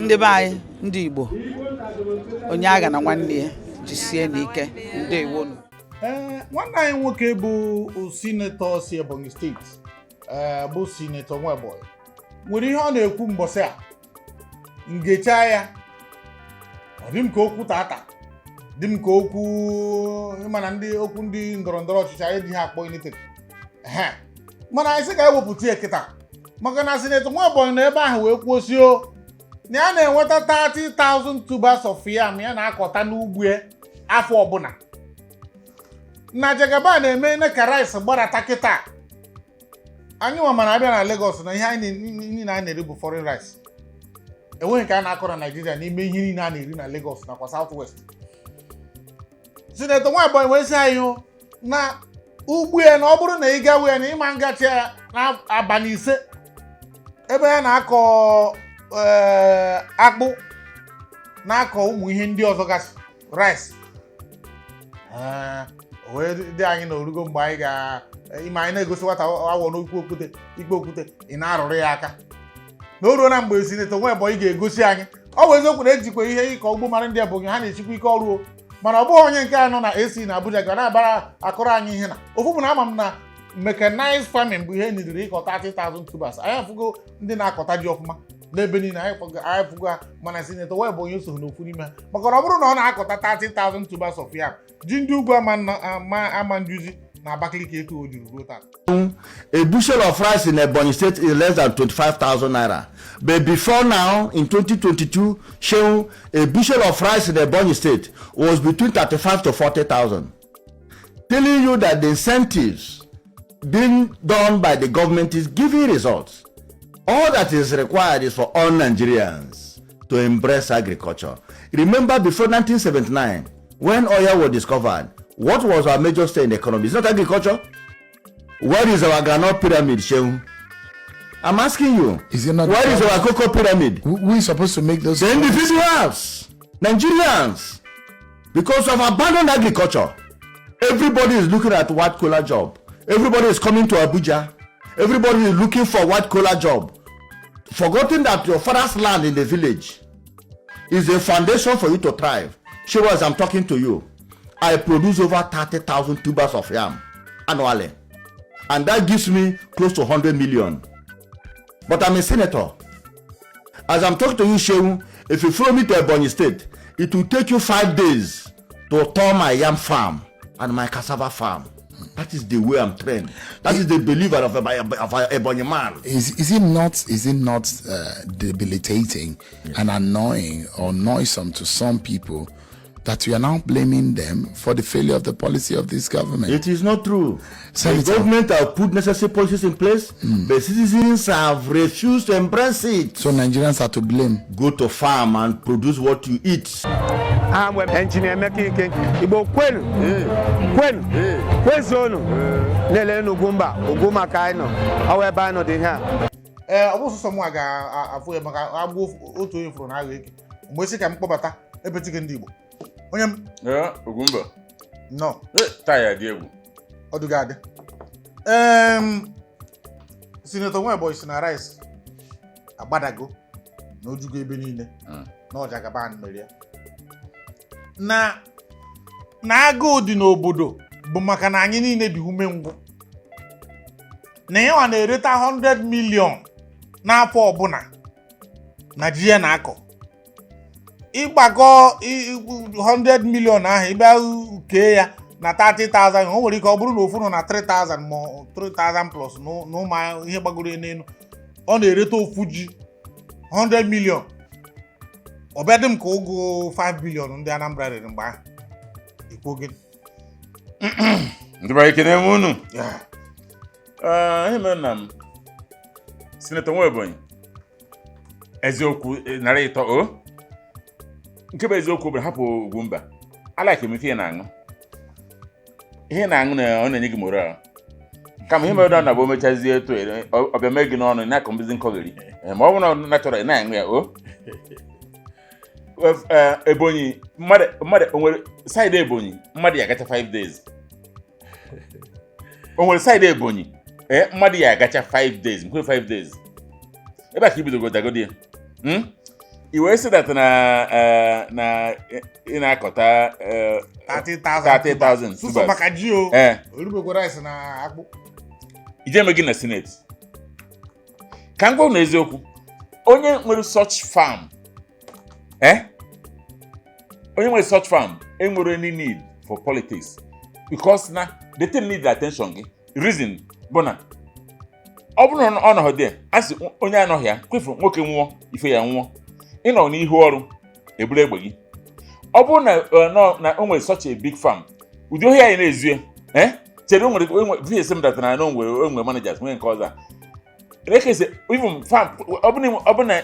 Ndị be anyị, ndị Igbo, onye agha na nwanne ya, jisie n'ike. Ndewonu. Ee, nwanne anyị nwoke bụ senator si Ebonyi Steeti, ee, bụ Senator Nwebonyi, nwere ihe ọ na-ekwu mbọsị a ngecha ya. Ọ dị m ka okwu tata, dị m ka okwu ịma na ndị okwu ndị ndọrọ ndọrọ ọchịchị anyị ejighị akpọ anything. Ehe. Mana anyị sị ka ewepụta ya kịta, maka na Senator Nwebonyi nọ ebe ahụ wee kwuo na ya na-enweta 30,000 tubers of yam ya na-akọta n'ugbo ya afọ ọbụla, na Jagaban na-eme ne ka rice gbadata kịta. Anyị nwa mana abịa na Lagos na ihe anyị niile anyị na-eri bụ foreign rice. Enweghị nke a na-akọ na Naịjirịa n'ime ihe niile a na-eri na Lagos nakwa South West. Senator Nwebonyi wee sị anyị hụ na ugbu ya, na ọ bụrụ na ị gawe ya na ịma ngachi ya n'abalị 5, ebe ya na-akọ akpụ, na-akọ ụmụ ihe ndị ọzọ gasị, rice. Ee, o wee dị anyị na orugo mgbe anyị ga ime anyị na-egosi nwata awọ n'okwu okwute ikpe okwute, ị na-arụrụ ya aka na o ruo na mgbe Senator Nwebonyi ga-egosi anyị. Ọ bụ eziokwu na ejikwa ihe ịkọ ugbo mara ndị Ebonyi, ha na-echikwa ike ọrụ o, mana ọ bụghị onye nke a nọ na AC na Abuja ga na-abara akụrụ anyị ihe na ofu bụ na ama m na mechanized farming bụ ihe nidiri ịkọ 30,000 tubers. Anyị afụgo ndị na-akọta ji ọfụma n'ebe niile, anyị afụgo ha, mana Senator Nwebonyi so n'ofu n'ime ha, maka na ọ bụrụ na ọ na-akọta 30,000 tubers of yam, ji ndị ugwu ama njuzi na Abakaliki etu o juru ruo taa. A bushel of rice in Ebonyi State is less than 25,000 naira. But before now, in 2022, Shehu, a bushel of rice in Ebonyi State was between 35 to 40,000. Telling you that the incentives being done by the government is giving results. All that is required is for all Nigerians to embrace agriculture. Remember, before 1979, when oil was discovered, what was our major stake in the economy? It's not agriculture. Where is our groundnut pyramid, Shehu? I'm asking you. Is it not Where is our cocoa pyramid? Who is supposed to make those? The individuals, Nigerians, because of abandoned agriculture, everybody is looking at white collar job. Everybody is coming to Abuja. Everybody is looking for white collar job. Forgetting that your father's land in the village is a foundation for you to thrive. Shehu, as I'm talking to you, I produce over 30,000 tubers of yam annually. And that gives me close to 100 million. But I'm a senator. As I'm talking to you, Shehu, if you follow me to Ebonyi State, it will take you 5 days to tour my yam farm and my cassava farm. That is the way I'm trained. That is the believer of a Ebonyi man. Is it not debilitating and annoying or noisome to some people that you are now blaming them for the failure of the policy of this government? It is not true. Senator. The government have put necessary policies in place, but citizens have refused to embrace it. So Nigerians are to blame. Go to farm and produce what you eat. Aha mgbe Engineer Emeka Ike. Igbo kwenu, kwenu, kwezuonu. Na-ele n'Ugwumba, Ugwumba ka anyị nọ, ọ wụ ebe anyị nọ dị ihe a. Ee, ọ bụ sọsọ mụ a ga-afụ ya, maka agbụ otu onye fụrụ na agha eke mgbe sị ka m kpọbata ebetike ndị Igbo onye m. Ee, Ugwumba. Nọ. Ee, taa ya dị egwu. Ọdụga adị. Senator Nwebonyi si na rice agbadago na ojugo ebe niile, na Ọjagaban mere ya na agụụ dị n'obodo bụ maka na anyị niile dị umengwụ, na ya na-ereta 100 million n'afọ ọbụla na ji ya na-akọ. Ịgbakọ 100 million ahụ, ịbịa kee ya na 30,000, o nwere ike ọ bụrụ na ofu nọ na 3,000 ma 3,000 plus na ụmụ ihe gbagoro n'elu, ọ na-ereta ofu ji 100 million. Ọ bịa dị m ka ụgụ 5 billion ndị Anambra rere mgbe ahụ. Ikwu gịnị? Ndị be anyị, ekene m unu. Ya. Ee, ihe mere na m Senator Nwebonyi, eziokwu, nara ịtọ o nke bụ eziokwu bụ hapụ Ugwumba. Alike m ife ị na-aṅụ, ihe ị na-aṅụ na ọ na-enye gị moral, kama ihe mere na bụ o mechazie etu ọ bịa mee gị n'ọnụ, ị na-akọ mbizi nkọgheri. Ma ọ bụrụ na natural ị na-aṅụ ya o. Ebonyi mmadụ o nwere side Ebonyi mmadụ ya agacha 5 days, o nwere side Ebonyi, ee, mmadụ ya agacha 5 days, nkwe 5 days ebe a ka ibidogo dagodi ya. I wee sị that na na ị na-akọta 30,000 30,000 sụsọ tubers. Maka ji o. Ee. Orubekwa rice na akpụ. Ije eme gị na senate ka m gwa unu eziokwu, onye nwere such farm, onye nwere such farm enwere any need for politics, because na the thing need attention gị. Reason bụ na ọ bụrụ na ọ nọghị there, a sị onye anọghị ya kwefu nwoke nwụọ, ife ya nwụọ, ịnọ n'ihu ọrụ eburu egbe gị. Ọ bụrụ na na o nwere such a big farm, ụdị ohi anyị na-ezu ya, chere o nwere vs m datara na o nwere managers nwee nke ọzọ a ekese even farm. Ọ bụ na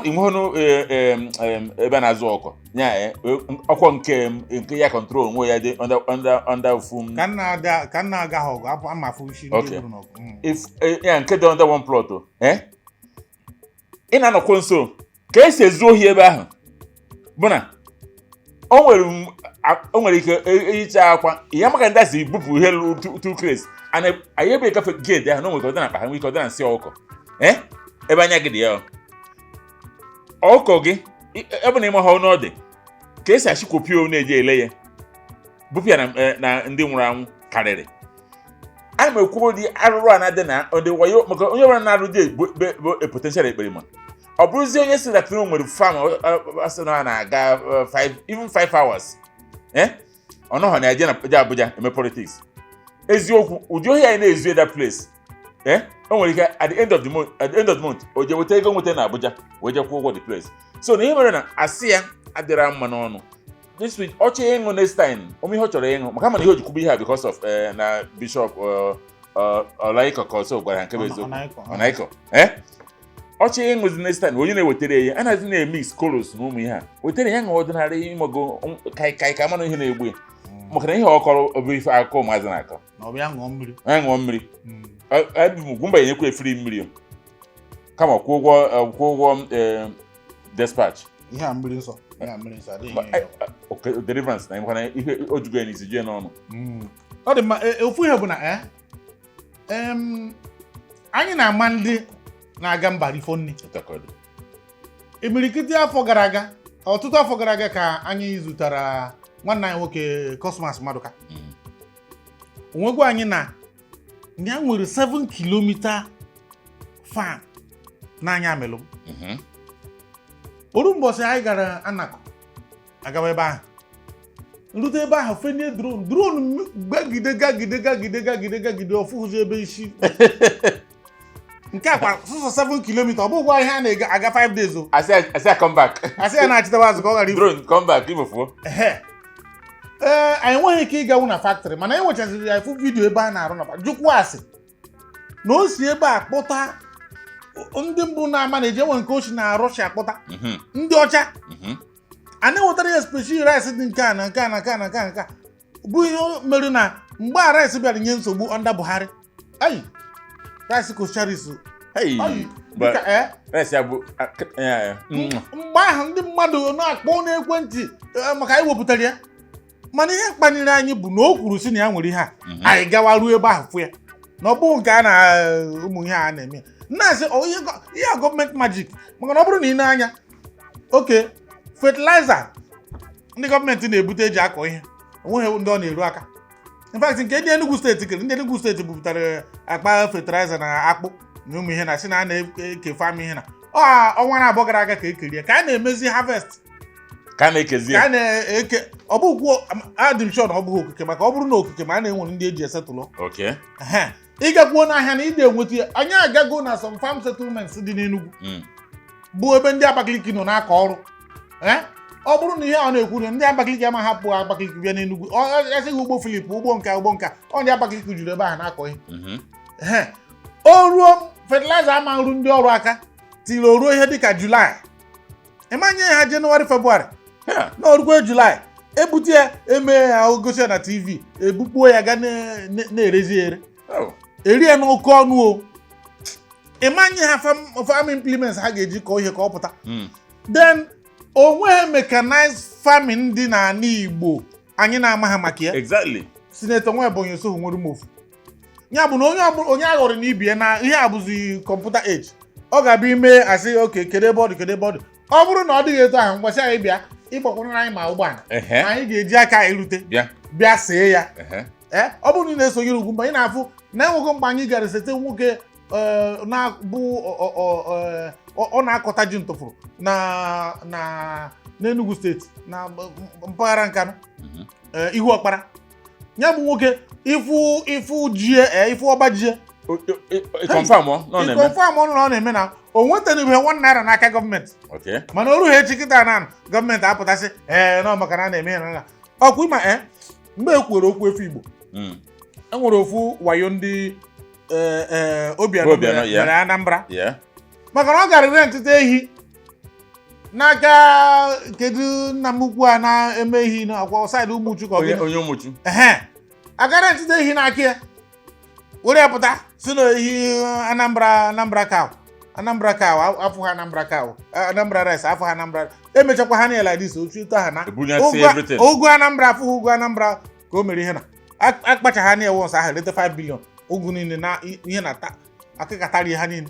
inweghị ebe a na-azụ ọkọ nya, ọkwọ nke ya control onwe ya dị under ofu Ka nna agaghị ọgụ apụ ama afụ isi ndị gburu n'ọgụ. If ya nke dị under one plot o, ị na-anọkwa nso ka esi ezu ohi ebe ahụ bụ na o nwere ike ehicha akwa ya maka ndị a si bupụ ihe ruru 2 crates and anyị ebe gafe gate ahụ na o nwere ike ọ dị na akpa ha, nwere ike ọ dị na nsị ọkụkọ, ebe anya gị dị ya o. Ọkụkọ gị ebe na ịma ha ọnụ ọ dị ka esi achịkwopio na-eji ele ya bupụ ya na ndị nwụrụ anwụ karịrị. Ana m ekwu ụdị arụrụ a na-adị na ndị wayo maka onye ọbụla na-arụ dị bụ a potential ekperima. Ọ bụrụzie onye si that na o nwere farm, asị na ọ na-aga 5, even 5 hours, ọ nọghọ na eje na eje Abuja eme politics. Eziokwu, ụdị ohi anyị na-ezu that place, o nwere ike at the end of the month, at the end of the month, o je weta ego nweta na Abuja wee je kwụọ ụgwọ the place. So na ihe mere na asị ya adịra mma n'ọnụ this week, ọ chọọ ịṅụ next time ome ihe ọ chọrọ ịṅụ maka mana ihe o ji kwubu ihe a because of na Bishop Ọlaịkọ ka ọsọ gwara ha nke bụ eziokwu. Ọnaịkọ. Ọnaịkọ, ọ chọọ ịṅụzi next time, onye na-ewetara ya anaghịzi na-emix kolos na ụmụ ihe a wetara ya ṅụọ ọdịnala ịmago kai kai ka mana ihe na-egbu ya maka na ihe ọ kọrọ bụ ife akụkọ ụmụazị na-akọ. Na ọ bịa ṅụọ mmiri. Ya ṅụọ mmiri. Ugwumba enyekwa efiri mmiri o. Kama kwụọ ụgwọ dispatch. Ihe a mmiri nsọ, ihe a mmiri nsọ adịghị ihe ya. Okay, deliverance na ịmakwana ihe o jugo ya n'isi ju ya n'ọnụ. Ọ dị mma. Ofu ihe bụ na anyị na-ama ndị na-aga mba rifo nri. Ịtakọdụ. Imirikiti afọ gara aga, ọtụtụ afọ gara aga, ka anyị zụtara nwanne anyị nwoke Cosmas Maduka. Onwegwa anyị na ya nwere 7 kilometer farm n'anya amelụ. Oru mbọsị anyị gara Anakọ agawa ebe ahụ, nrute ebe ahụ, fenye drone gagide gagide gagide gagide gagide, ọfụhụzi ebe isi nke a kwa sụsọ 7 kilometer. Ọ bụghịkwa ihe a na-aga aga 5 days o. Asị ya come back. Asị ya na-achịtawa azụ ka ọ ghara ifu. Drone, come back, imefuo. Ehe. Ee, anyị enweghị ike ịganwu na factory, mana anyị nwechaziri ya ifu video ebe a na-arụ na factory, jụkwa asị na o si ebe a kpụta ndị mbụ na-ama na eji enwe nke o si na Russia kpụta ndị ọcha a na-ewetara ya special rice dị nke a na nke a na nke a na nke a nke a bụ ihe mere na mgbe a rice bịara nye nsogbu under Buhari ayi rice Coscharis. Hey, ayi but dịka rice ya bụ ya. Mgbe ahụ ndị mmadụ na-akpọ n'ekwentị maka anyị wepụtara ya, mana ihe kpaliri anyị bụ na o kwuru sị na ya nwere ihe a. Anyị gawa ruo ebe ahụ fụ ya na ọ bụghị nke a na ụmụ ihe a na-eme na-asị ọ ihe a gọọmenti magic, maka na ọ bụrụ na ị na-anya oke fertilizer ndị gọọmenti na-ebute eji akọ ihe, onweghị ndị ọ na-eru aka. In fact, nke ndị Enugu steeti kere, ndị Enugu steeti bupụtara akpa fertilizer na akpụ na ụmụ ihe na sị na a na-eke farm ihe na ọ ọnwa na abụọ gara aga ka ekerie ka a na-emezi harvest. Ka a na-ekezi ka ya. A na-eke, ọ bụghị, adị m sure na ọ bụghị okike, maka ọ bụrụ na okike ma a na-enwere ndị eji esetụlụ. Ehe. Ị gakwuo n'ahịa na ị ga-enweta ya. Anyị agago na some farm settlements dị n'Enugu bụ ebe ndị Abakaliki nọ na-akọ ọrụ. Ee, ọ bụrụ na ihe a na-ekwu na ndị Abakaliki ama hapụ Abakaliki bịa n'Enugu, ọ esighị ugbo Filip, ugbo nka, ugbo nka, ọ ndị Abakaliki juru ebe ahụ na-akọ ihe. Ehe. O ruo fertilizer ama nru ndị ọrụ aka tiri o ruo ihe dịka Julaị, ịmanye ha Jenụwarị, Febụwarị na orukwe Julaị ebute ya, eme ya gosi ya na TV, ebukpuo ya ga na-erezi ya ere. Eri ya n'oke ọnụ o ịmanye ha farm implements ha ga-eji kọọ ihe ka ọ pụta. Then onweghị mechanized farming dị n'ala Igbo anyị na-ama ha maka ya. Senator nwa Ebonyi so nwere m ofu ya bụ na onye ọbụla onye aghọrọ na ibie na ihe a bụzi computer age, ọ ga-abịa ime asị oke, kedu ebe ọ dị, kedu ebe ọ dị. Ọ bụrụ na ọ dịghị etu ahụ, ngwasị anyị bịa ịgbakwụnyere anyị ma ụgbọala anyị ga-eji aka anyị rute bịa bịa see ya. Ee, ọ bụrụ na ị na-esonyere Ugwumba, ị na-afụ na enwego mgbe anyị gara sete nwoke na-abụ ọ na-akọta ji ntụfụrụ na n'Enugu steeti na mpaghara Nkanụ, ihu ọkpara ya bụ nwoke ịfụ jie, ịfụ ọba jie. Confirm ọ na ọ na-eme. Confirm ọnụ na ọ na-eme na o nwetabeghị ₦1 n'aka gọọmenti. Mana o rughị echi kịta na gọọmenti apụtasị ee na ọ maka na a na-eme ya na ọkwa ịma ee mgbe e kwuere okwu efu Igbo, e nwere ofu wayo ndị Obianọ Obianọ, mere Anambra maka na ọ gara rentịta ehi n'aka kedu nna m ukwu a na-eme ehi na akwa side Ụmụchu ka ọ Onye gịnị? Onye Ụmụchu. Ehe, agara ntịta ehi n'aka ya were ya pụta si na ehi Anambra, Anambra cow, Anambra cow afọ ha, Anambra cow, Anambra rice afọ ha, Anambra emechakwa ha niile like this otu etu aha na Ebunyasị everything. Ụgụ Anambra afụghị ụgụ Anambra ka o mere ihe na akpacha ha niile wons ahụ rete 5 billion ụgụ niile na ihe na ta akịkatari ha niile.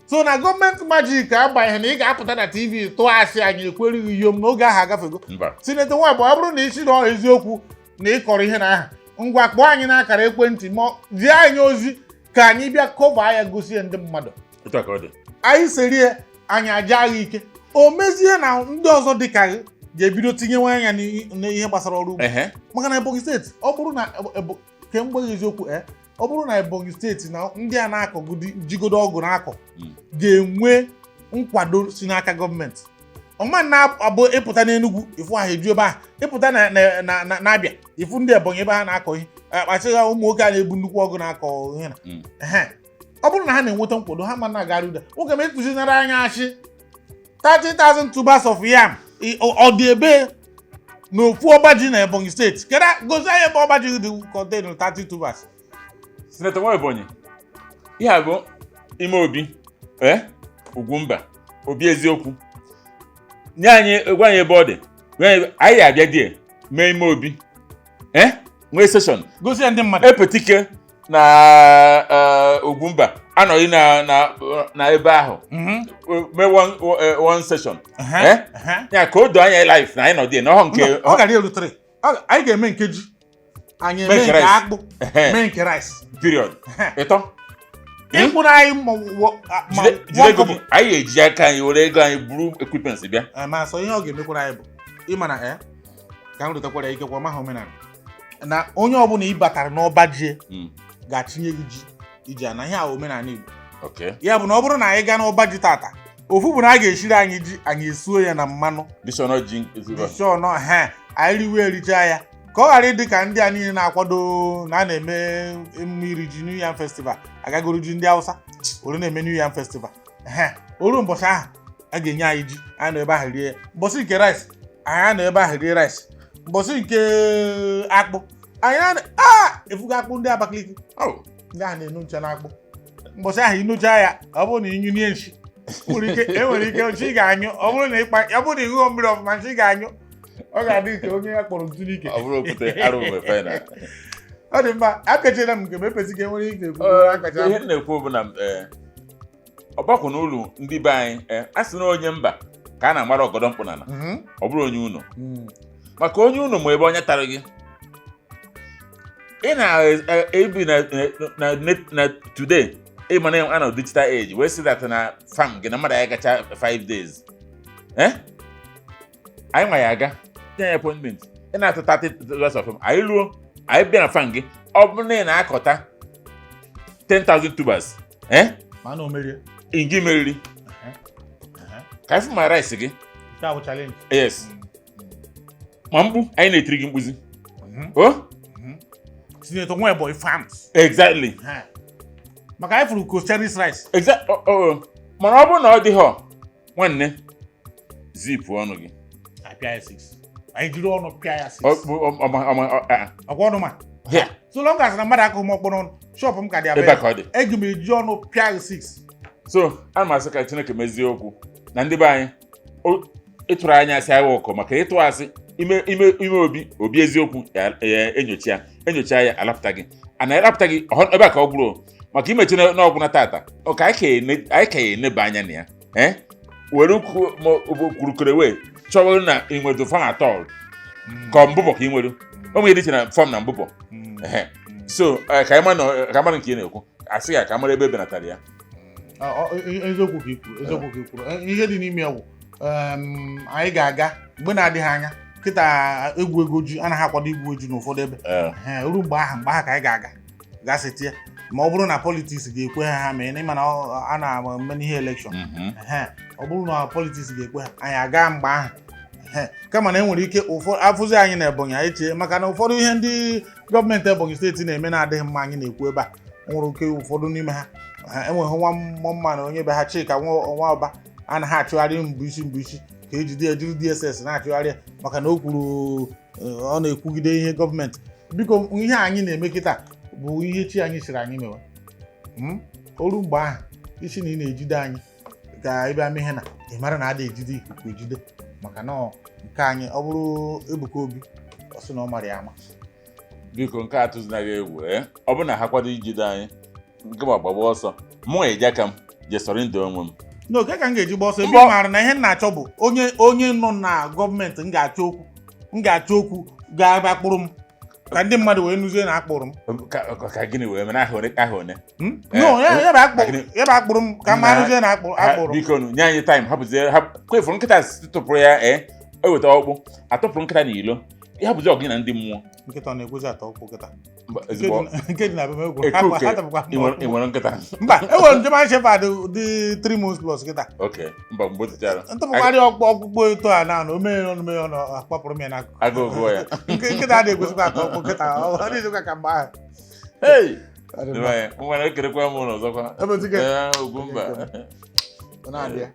So na gọọmenti magic agbanyeghị na ị ga-apụta na TV tụọ asị anyị ekwerighi yom n'oge ahụ agafego. Mba. Senator Nwagbo, ọ bụrụ na isi na ọ eziokwu na ị kọrọ ihe na aha, ngwa kpọọ anyị n'akara ekwentị ma zie anyị ozi ka anyị bịa cover ya, gosi ya ndị mmadụ. Otu a ka ọ dị. Anyị serie anyị aja agha ike o mezie na ndị ọzọ dị ka gị ga-ebido tinyewe anya n'ihe gbasara ọrụ ugbo. Maka na Ebonyi steeti, ọ bụrụ na kemgbe eziokwu ọ bụrụ na Ebonyi steeti na ndị a na-akọgodi jigodo ọgụ na-akọ ga-enwe nkwado si n'aka gọọmenti ọma na-abụ ịpụta n'Enugu ịfụ ha eju ebe ahụ, ịpụta na na na na na-abịa ịfụ ndị Ebonyi ebe ha na-akọ ihe, akpachịgha ụmụ nwoke a na-ebu nnukwu ọgụ na-akọ ihe na ehe. Ọ bụrụ na ha na-enweta nkwado ha ma na-agara ụda nwoke ma ịkụzinara anyị achị 30,000 tubers of yam ọ dị ebe n'ofu ọba ji na Ebonyi steeti. Kedu gosi anyị ebe ọba ji dị contain 30 tubers? Senator nwa Ebonyi, ihe a bụ ime obi Ugwumba obi eziokwu nye anyị, gwa anyị ebe ọ dị. Gwa anyị, anyị abịa die mee ime obi nwee session. Gosi ya ndị mmadụ. Epetike na Ugwumba anọghị na ebe ahụ mee one session ya ka o doo anya life na anyị nọ die na ọhọ nke. Mba, ọ gara elu 3. Anyị ga-eme nke ji anyị Mee eme nke nke rice. akpụ, mee nke rice. Period ịtọ. Ịkpụrụ anyị ma ma Jide ego gị, anyị ga-eji aka anyị were ego anyị buru equipments bịa. Ma sọ ihe ọ ga-emekwara anyị bụ ịma na ka m rụtakwara ya ikekwa maha omenala na onye ọbụla ị batara n'ọba ji ga-achịnye gị ji iji ana ihe a omenala Igbo. Ya bụ na ọ bụrụ na anyị gaa n'ọba ji tata, ofu bụ na a ga-eshiri anyị ji, anyị esuo ya na mmanụ. Dishọnọ ji ezigbo. Dishọnọ ha anyị riwe ericha ya ka ọ ghara ịdị ka ndị a niile na-akwado na a na-eme emume iri ji, New Yam Festival, agagoro ji ndị Hausa were na-eme New Yam Festival. Ehe, oru mbọchị ahụ a ga-enye anyị ji, anyị nọ ebe ahụ rie ya. Mbọchị nke rice, anyị anọ ebe ahụ rie rice. Mbọchị nke akpụ, anyị a efugo akpụ ndị Abakaliki. Oh, ndị ahụ na-enu ncha n'akpụ. Mbọchị ahụ ịnụcha ya, ọ bụrụ na ịnyụnie nshi nwere ike, enwere ike nshi ga-anyụ. Ọ bụrụ na ịkpa, ọ bụrụ na ịṅụọ mmiri ọfụma, nshi ga-anyụ, ọ ga-adị ka onye ya kpọrọ ntu n'ike. Ọ bụrụ okwute arụ mgbe final. Ọ dị mma, akachiela m nke m epesi ka enwere ike ekwu akacha. Ihe m na-ekwu bụ na ọgbakọ n'ụlọ ndị be anyị a sị na onye mba ka a na-amara ọgọdọ mkpụnala. Ọ bụrụ onye ụlọ, maka onye ụlọ ma ebe onye tara gị ị na-ebi na today, ịma na a na digital age wee sị that na farm gị na mmadụ anyị gacha 5 days anyị nwa ya aga nye ya appointment ị na-atụ $30 of him. Anyị ruo, anyị bịa na farm gị, ọ bụrụ na ị na-akọta 10,000 tubers Ma na o merie. Ngị meriri ka anyị fụ ma rice gị. Nke a bụ challenge. Yes, ma mkpu anyị na-etiri gị mkpuzi o. Senator Nwa Ebonyi Farms. Maka anyị fụrụ Coast rice. Exactly. Mana ọ bụrụ na ọ dịghọ, nwanne, zipụ ọnụ gị. Apịa ya 6, anyị jiri ọnụ pịa ya 6. Ọ Ọkwa ọnụ ma Here, so long as na mmadụ akụghị m ọkpọ n'ọnụ, shop m ka dị ebe a abịa. ka ọ dị. Eji m eji ọnụ pịa ya 6. So ana m asị ka Chineke mezie okwu na ndị be anyị ịtụrụ anyị asị anyị ụkọ maka ịtụ asị ime obi obi eziokwu ya enyocha ya, enyocha ya alapụta gị ana alapụta gị ebe a ka ọ gwụrụ o. Maka imechi n'ọgwụ na tata ọ ka anyị ka ya eneba anya na ya. Were kwurukere wee chọwa na ị nwere farm at all, ka ọ mbụbọ ka ị nwere. O nwere dị iche na farm na mbụbọ. Ehe. So ka anyị mara nke ị na-ekwu, asị ya ka a mara ebe e benatara ya. Eziokwu ka i kwuru, eziokwu ka i kwuru. Ihe dị n'ime ya bụ anyị ga-aga mgbe na-adịghị anya kịta. Egwu ego ji anaghị akwado igwu ji n'ụfọdụ ebe. Ehe, ruo mgbe ahụ ka anyị ga-aga gasịtie, ma ọ bụrụ na politics ga-ekwe ha mee, n'ịma na a na-eme n'ihe election. Ehe, ọ bụrụ na politics ga-ekwe ha, anyị aga mgbe ahụ. Ehe, kama na enwere ike ụfọdụ afụzi anyị na Ebonyi, anyị chee maka na ụfọdụ ihe ndị gọọmenti Ebonyi steeti na-eme na-adịghị mma anyị na-ekwu ebe a. Nwere oke ụfọdụ n'ime ha, ha enweghị nwa mmụọ mma na onye be ha, Chika nwa ọba, anaghị achụgharị mbụ isi ka ejide ya, jiri DSS na-achụgharị ya maka na o kwuru, ọ na-ekwugide ihe gọọmenti. Biko, ihe anyị na-eme kịta bụ ihe chi anyị siri anyị mewe. Oru mgbe ahụ, isi na ị na-ejide anyị ka ị bịa mee ihe na ị mara na a na-ejide ikuku ejide, maka na ọ nke anyị, ọ bụrụ Ebuka Obi, ọ sị na ọ mara ya ama. Biko, nke a atụzinaghị egwu. Ee, ọ bụrụ na ha kwado ijide anyị, nke ma gbagba ọsọ, mụ eji aka m je sọrọ ndụ onwe m. N'oge ka m ga-eji gba ọsọ ebe Mbọ. ị maara na ihe m na-achọ bụ onye nọ na gọọmenti m ga-achọ okwu, m ga-achọ okwu ga-abịa kpụrụ m, ka ndị mmadụ wee nụzie na akpụrụ m. Ka gịnị wee mee n'aha one, aha one? Hmm? Eh, No, ya bụ akpụ gịnị? ya bụ akpụrụ m ka m arụzie na akpụrụ akpụrụ. Biko nụ, nye anyị time, hapụzie kwefuru nkịta tụpụrụ ya. Ee, eweta ọkpụ atụpụrụ nkịta n'ilo, hapụzie ọgụ gị na ndị mmụọ. Nkịta ọ na-ekwezi atọ ụkwụ kịta? Mba, ezigbo Nke dị na be m egwu. Eke uke, Atapụkwa ị nwere nkịta? Mba, enwere m German Shepherd dị 3 months plus kịta. Ok, mba, mgbe o techara. Ntụpụkwarị ọkpụ ọkpụkpụ eto a na o meghe ọnụ, meghe ọnụ, akpapụrụ m ya n'akụkụ. Agụụ gụọ ya. Nke nkịta adịghị ekwesịkwa atọ ọkpụ kịta, ọ dịghịzikwa ka mgbe ahụ. Hey! Ọ dị mma. Nwere ekerekwa m ụlọ ọzọkwa. Ebe dike. Ee, Ugwumba. Ọ na-abịa.